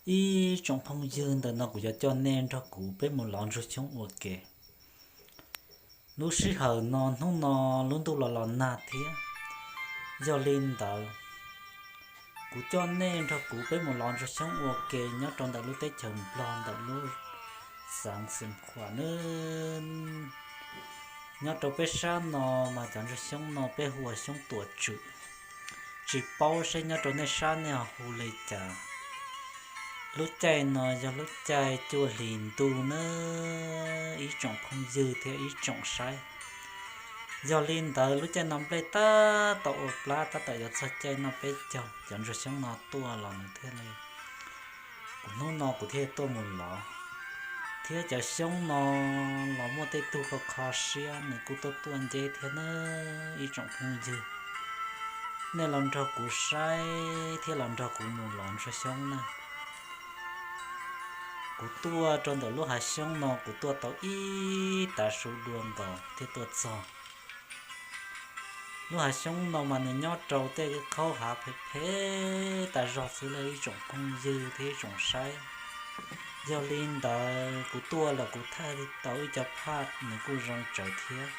Ib tsoom phooj ywg, ntawm no kuv yuav coj nej nrog kuv peb mus lov ntsuag xyoob ua ke. Lub sij hawm no hnub no lub ntuj los los nag thiab, yog li ntawd kuv coj nej nrog kuv peb mus lov ntsuag xyoob ua ke nyob rau ntawm lub teb chaws Nplog ntawm lub xeev Xeev Khuam nawb. Nyob rau peb sab no mas cov ntsuag xyoob no peb hu ua xyoob tuam tswm, tsis paub seb nyob rau nej sab nej ho hu li cas. Lub caij no yog lub caij cuaj hlis ntuj nawb ib tsoom phooj ywg thiab ib tsoom saib. Yog li ntawd lub caij no nplej tab tom ua plab, tab tom yuav txog caij noj peb caug, cov ntsuag xyoob no tuaj los nws thiaj li, kuv hnub no kuv thiaj tuaj mus lov. Thiab cov xyoob no los muaj tej tug kho kho siab nws kuj tuaj tuaj nceb thiab nawb ib tsoom phooj ywg. Nej los nrog kuv saib thiab los nrog kuv mus lov ntsuag xyoob na. Kuv tuaj rau ntawm lub hav xyoob no kuv tuaj tau ib tav su dua nkaus thiaj tuaj txog. Lub hav xyoob no mas nws nyob rau tej khaub hav phem phem tas zog xwb lauj ib tsoom phooj ywg thiab ib tsoom saib. Yog li ntawd kuv tuaj los kuv thaij tau ib co phaj nws kuj zoo tsawv thiab.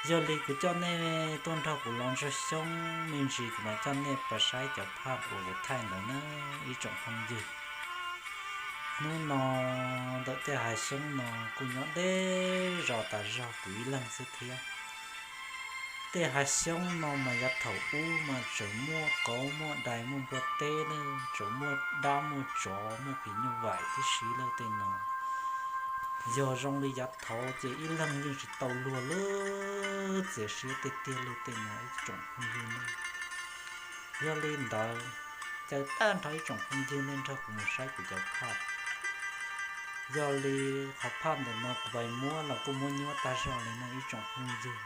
Yog li kuv coj nej tuaj nrog kuv lov ntsuag xyoob me ntsis kuv mam coj nej pais saib cov phaj uas kuv thaij ntawd na ib tsoom phooj ywg. Hnub no ntawm tej hav xyoob no kuj nyob deb zos tas zog kuv ib leeg xwb thiab. Tej hav xyoob no mas yav thaum ub mas tseem muaj kauv muaj dais muaj npua teb ne, tseem muaj dab muaj tsov muaj phim nyuj vais tib si lauj tej no. Yog zoo li yav thaud ces ib leeg yeej tsis tau luag lub txias siab tiag tiag lauj tej no ib tsoom phooj ywg ne. Yog li ntawd, caw tag nrho ib tsoom phooj ywg nej nrog kuv mus saib kuv cov phaj. Yog li qhov phaj ntawm no kuv pais muab los kuj muab nyuab tag zog li no ib tsoom phooj ywg.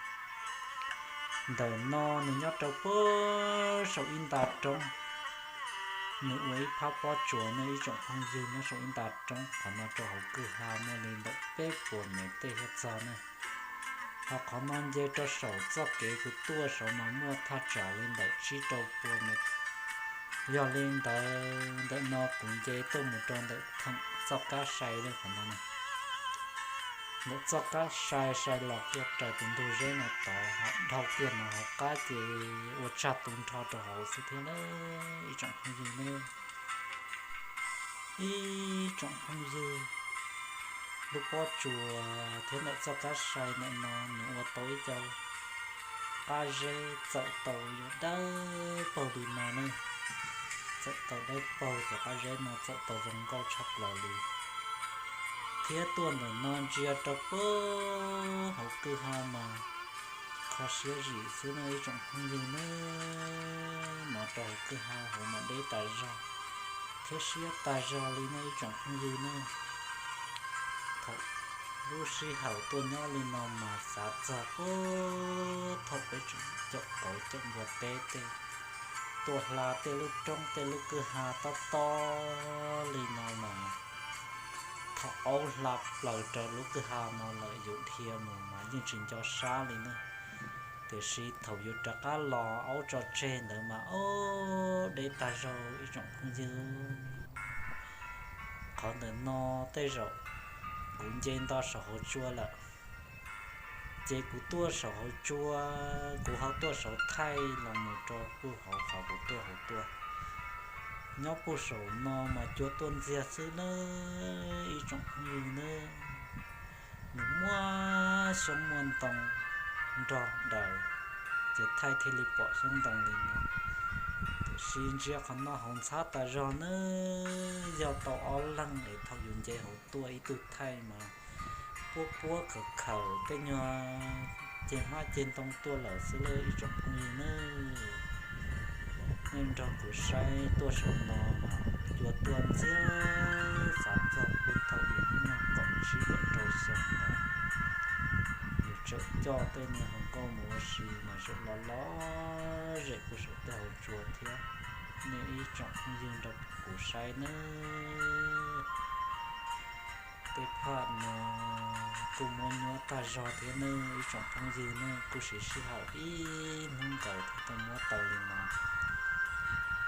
Ntawm no nws nyob rau puag saum ib nta roob, nws ua ib phab pob tsuas no ib tsoom phooj ywg nyob saum ib nta roob qhov no rau hauv kwj ha muaj li ntawm peb puas mev tej thiaj txog ne. Ho qhov no nce rau saum txoj kev kuv tuaj saud mas muaj thaj tsam li ntawm tsib rau pua mev. Yog li ntawd ntawm no kuv nce tuaj mus rau ntawm theem txoj kab sai li qhov no. Ntawm txoj kab sai sai los kiag raws tus ntug zeb no tod ho dhau kiag no hauv qab ces ua tshaj tu nrho rau hauv xwb thiab na ib tsoom phooj ywg ne. Ib tsoom phooj ywg, lub pob tsuas thiab ntawm txoj kab sai ntawm no nws ua tau ib co qab zeb txawm tau yuav dawb paug li no ne. Txawm tau dawb paug cov qab zeb no txawm tau zoo nkauj tshaj plaws li. Thiab tuaj ntawm no ntsia rau puag hauv kwj ha mas kho siab zim xwb no ib tsoom phooj ywg ne. Mov rau hauv kwj ha hauv mas deb tas zog thiab siab tas zog li no ib tsoom phooj ywg ne. Thaum lub sij hawm tuaj nyob li no mas xav txog puag thaum peb tseem caum kauv caum npua teb tej, tuaj hla tej lub roob tej lub kwj ha tob tob li no mas thaum aub hla plaws rau lub kwj ha no lawm yus dhia mus mas yeej tsis nco sab li ne. Tiam sis thaum yus rov qab los aub tso tseg ntawd mas ob deb tag zog ib tsoom phooj ywg. Qhov ntawm no tej zaum kuv nce nto saum hauv tsua lawm, ces kuv tuaj saum hauv tsua, kuv ho tuaj saum thaij los mus rau puag hauv qhov kuv tuaj hauv tuaj. Nyob puag saum no mas cua tuaj ntxiag xwb na ib tsoom phooj ywg na. Nws muaj xyoob muaj ntoo nrog daws, ces thaij thiaj li pom xyoob ntoo li no. Tiam sis ntsia qhov no hauv ntxhab tas zog na, yog tau ob leeg es thaum yus nce hauv tuaj ib tug thaij mas puab puab khawm khawm tej nyuag ceg hmab ceg ntoo tuaj lawm xwb lauj ib tsoom phooj ywg na. Nej nrog kuv saib tuaj saum no mas cua tuaj ntxiag xav txog puag thaum yus hnub nyoog kaum tsib kaum rau xyoo ntawd. Yus tseem coj tej niag hluas nkauj mus ua si mas tseem los los zem puag saum tej hauv tsua thiab. Nej ib tsoom phooj ywg nrog kuv saib nawb. Tej phaj no kuj muab nyuab tag zog thiab nawb ib tsoom phooj ywg nawb, kuj siv sij hawm ib hnub nkaus thiaj tau muab tau li no.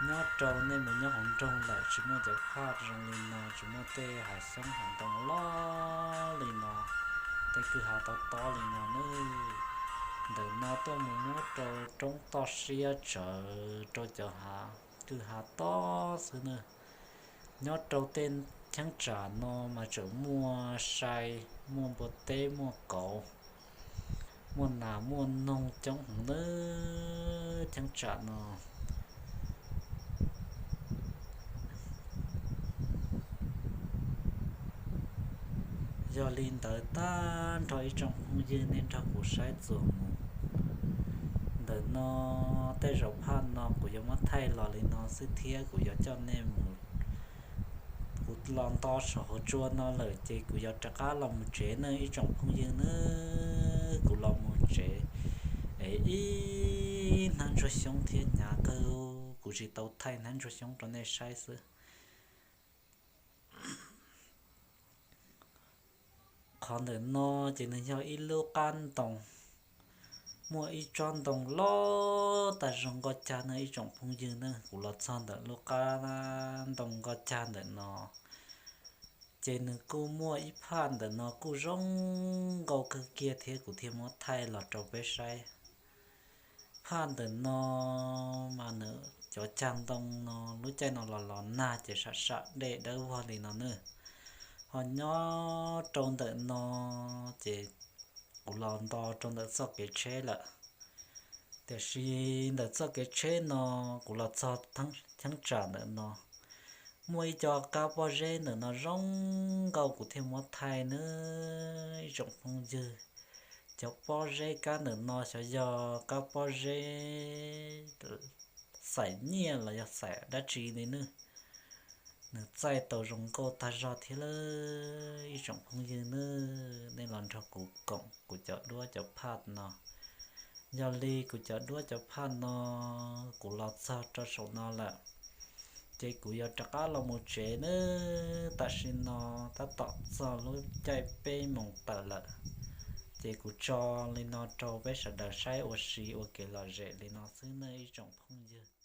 Nyob rau nej mus nyob hauv nroog lawm tsis muaj cov phaj zoo li no, tsis muaj tej hav xyoob hav ntoo loj li no, tej kwj ha tob tob li no nawb. Ntawm no tuaj mus muab rau roob toj siab tsawv rau cov hav kwj ha tob xwb nawb. Nyob rau tej cheeb tsam no mas tseem muaj sai, muaj npua teb, muaj kauv, muaj nas muaj noog coob heev nawb cheeb tsam no. Yog li ntawd tag nrho ib tsoom phooj ywg, nej nrog kuv saib txuas mus. Ntawm no tej zaum phaj no kuv yuav muab thaij los li no xwb thiab kuv yuav coj nej mus. Kuv los nto saum hauv tsua no lawm ces kuv yuav rov qab los mus tsev nawb ib tsoom phooj ywg nawb. Kuv los mus tsev es ib hnab ntsuag xyoob thiab hnyav kawg, kuv tsis tau thaij hnab ntsuag xyoob rau nej saib xwb. Qhov ntawm no ces nws yog ib lub qab ntoo, muaj ib tsob ntoo loj tag zoo nkauj cag na ib tsoom phooj ywg na. Kuv los txog ntawm lub qab ntoo nkauj cag ntawm no, ces nws kuj muaj ib phaj ntawm no kuj zoo nkauj kawg kiag thiab kuv thiaj muab thaij los rau peb saib. Phaj ntawm no mas nws cov cag ntoo no lub caij no los los nag ces sam sam dej dawb vog li no nawb. Ho nyob rau ntawm no ces kuv los nto rau ntawm txoj kev tsheb lawm. Tiam sis ntawm txoj kev tsheb no kuv los txog cheeb tsam ntawm no, muaj ib co kab pob zeb ntawm no zoo nkauj kuv thiaj muab thaij nawb ib tsoom phooj ywg. Cov pob zeb kab ntawm no xyov yog kab pob zeb xaim nyiaj los yog xaim dab tsi li nawb. Nws txaij tau zoo nkauj tag zog thiab lawm ib tsoom phooj ywg nawb. Nej los nrog kuv koom kuv cov duab cov phaj no. Yog li kuv cov duab cov phaj no kuv los txog rau saum no lawm, ces kuv yuav rov qab los mus tsev nawb. Tam sim no tab tom txog lub caij peb moos tawm lawm, ces kuv tso li no rau peb sawv daws saib ua si ua kev lom zem li no xwb nawb ib tsoom phooj ywg.